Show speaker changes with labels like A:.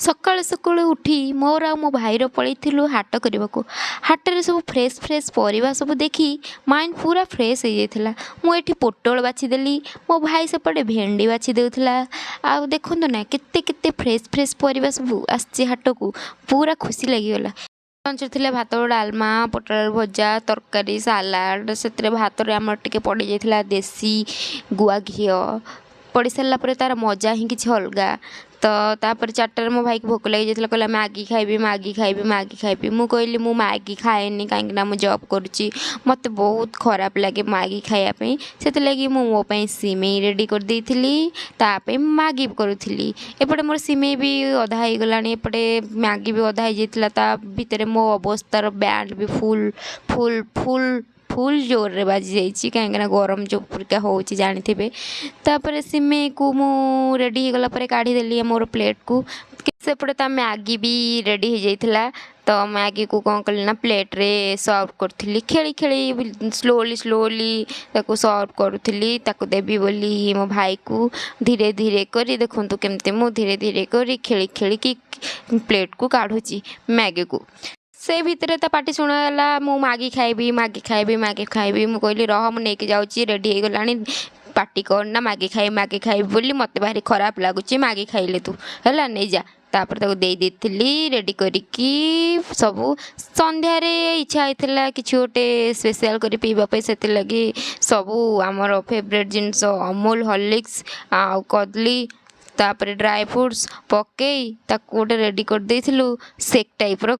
A: ସକାଳୁ ସକାଳୁ ଉଠି ମୋର ଆଉ ମୋ ଭାଇର ପଳେଇଥିଲୁ ହାଟ କରିବାକୁ। ହାଟରେ ସବୁ ଫ୍ରେଶ୍ ଫ୍ରେଶ୍ ପରିବା ସବୁ ଦେଖି ମାଇଣ୍ଡ ପୁରା ଫ୍ରେଶ୍ ହେଇଯାଇଥିଲା। ମୁଁ ଏଠି ପୋଟଳ ବାଛିଦେଲି, ମୋ ଭାଇ ସେପଟେ ଭେଣ୍ଡି ବାଛି ଦେଉଥିଲା। ଆଉ ଦେଖନ୍ତୁ ନା, କେତେ କେତେ ଫ୍ରେଶ୍ ଫ୍ରେଶ୍ ପରିବା ସବୁ ଆସିଛି ହାଟକୁ। ପୁରା ଖୁସି ଲାଗିଗଲା। ଲଞ୍ଚରେ ଥିଲା ଭାତ, ଡାଲମା, ପୋଟଳ ଆଳୁ ଭଜା, ତରକାରୀ, ସାଲାଡ଼। ସେଥିରେ ଭାତରେ ଆମର ଟିକେ ପଡ଼ିଯାଇଥିଲା ଦେଶୀ ଗୁଆ ଘିଅ। ପଡ଼ି ସାରିଲା ପରେ ତା'ର ମଜା ହିଁ କିଛି ଅଲଗା। ତ ତାପରେ 4ଟାରେ ମୋ ଭାଇକୁ ଭୋକ ଲାଗିଯାଇଥିଲା। କହିଲା, ମ୍ୟାଗି ଖାଇବି, ମ୍ୟାଗି ଖାଇବି, ମ୍ୟାଗି ଖାଇବି। ମୁଁ କହିଲି, ମୁଁ ମ୍ୟାଗି ଖାଏନି, କାହିଁକିନା ମୁଁ ଜବ୍ କରୁଛି, ମୋତେ ବହୁତ ଖରାପ ଲାଗେ ମ୍ୟାଗି ଖାଇବା ପାଇଁ। ସେଥିଲାଗି ମୁଁ ମୋ ପାଇଁ ସିମେଇ ରେଡ଼ି କରିଦେଇଥିଲି, ତା ପାଇଁ ମ୍ୟାଗି କରୁଥିଲି। ଏପଟେ ମୋର ସିମେଇ ବି ଅଧା ହେଇଗଲାଣି, ଏପଟେ ମ୍ୟାଗି ବି ଅଧା ହେଇଯାଇଥିଲା। ତା ଭିତରେ ମୋ ଅବସ୍ଥାର ବ୍ୟାଣ୍ଡ ବି ଫୁଲ୍ ଫୁଲ୍ ଫୁଲ୍ ଫୁଲ୍ ଜୋରରେ ବାଜିଯାଇଛି, କାହିଁକିନା ଗରମ ଯେଉଁ ପରିକା ହେଉଛି ଜାଣିଥିବେ। ତାପରେ ସିମେଇକୁ ମୁଁ ରେଡ଼ି ହେଇଗଲା ପରେ କାଢ଼ିଦେଲି ମୋର ପ୍ଲେଟ୍କୁ। ସେପଟେ ତା ମ୍ୟାଗି ବି ରେଡ଼ି ହେଇଯାଇଥିଲା। ତ ମ୍ୟାଗିକୁ କ'ଣ କଲି ନା ପ୍ଲେଟ୍ରେ ସର୍ଭ କରୁଥିଲି। ଖେଳି ଖେଳି, ସ୍ଲୋଲି ସ୍ଲୋଲି ତାକୁ ସର୍ଭ କରୁଥିଲି, ତାକୁ ଦେବି ବୋଲି ମୋ ଭାଇକୁ। ଧୀରେ ଧୀରେ କରି, ଦେଖନ୍ତୁ କେମିତି ମୁଁ ଧୀରେ ଧୀରେ କରି ଖେଳି ଖେଳିକି ପ୍ଲେଟ୍କୁ କାଢ଼ୁଛି ମ୍ୟାଗିକୁ। ସେ ଭିତରେ ତା ପାଟି ଶୁଣାଗଲା, ମୁଁ ମ୍ୟାଗି ଖାଇବି, ମ୍ୟାଗି ଖାଇବି, ମ୍ୟାଗି ଖାଇବି। ମୁଁ କହିଲି, ରହ, ମୁଁ ନେଇକି ଯାଉଛି, ରେଡ଼ି ହେଇଗଲାଣି, ପାଟି କରନା ମ୍ୟାଗି ଖାଇବି, ମ୍ୟାଗି ଖାଇବି ବୋଲି। ମୋତେ ଭାରି ଖରାପ ଲାଗୁଛି ମ୍ୟାଗି ଖାଇଲେ ତୁ, ହେଲା, ନେଇଯା। ତାପରେ ତାକୁ ଦେଇ ଦେଇଥିଲି ରେଡ଼ି କରିକି ସବୁ। ସନ୍ଧ୍ୟାରେ ଇଚ୍ଛା ହେଇଥିଲା କିଛି ଗୋଟେ ସ୍ପେଶିଆଲ୍ କରି ପିଇବା ପାଇଁ। ସେଥିଲାଗି ସବୁ ଆମର ଫେଭରେଟ୍ ଜିନିଷ ଅମୁଲ, ହର୍ଲିକ୍ସ ଆଉ କଦଳୀ, ତାପରେ ଡ୍ରାଏ ଫ୍ରୁଟ୍ସ ପକେଇ ତାକୁ ଗୋଟେ ରେଡ଼ି କରିଦେଇଥିଲୁ ସେକ୍ ଟାଇପ୍ର।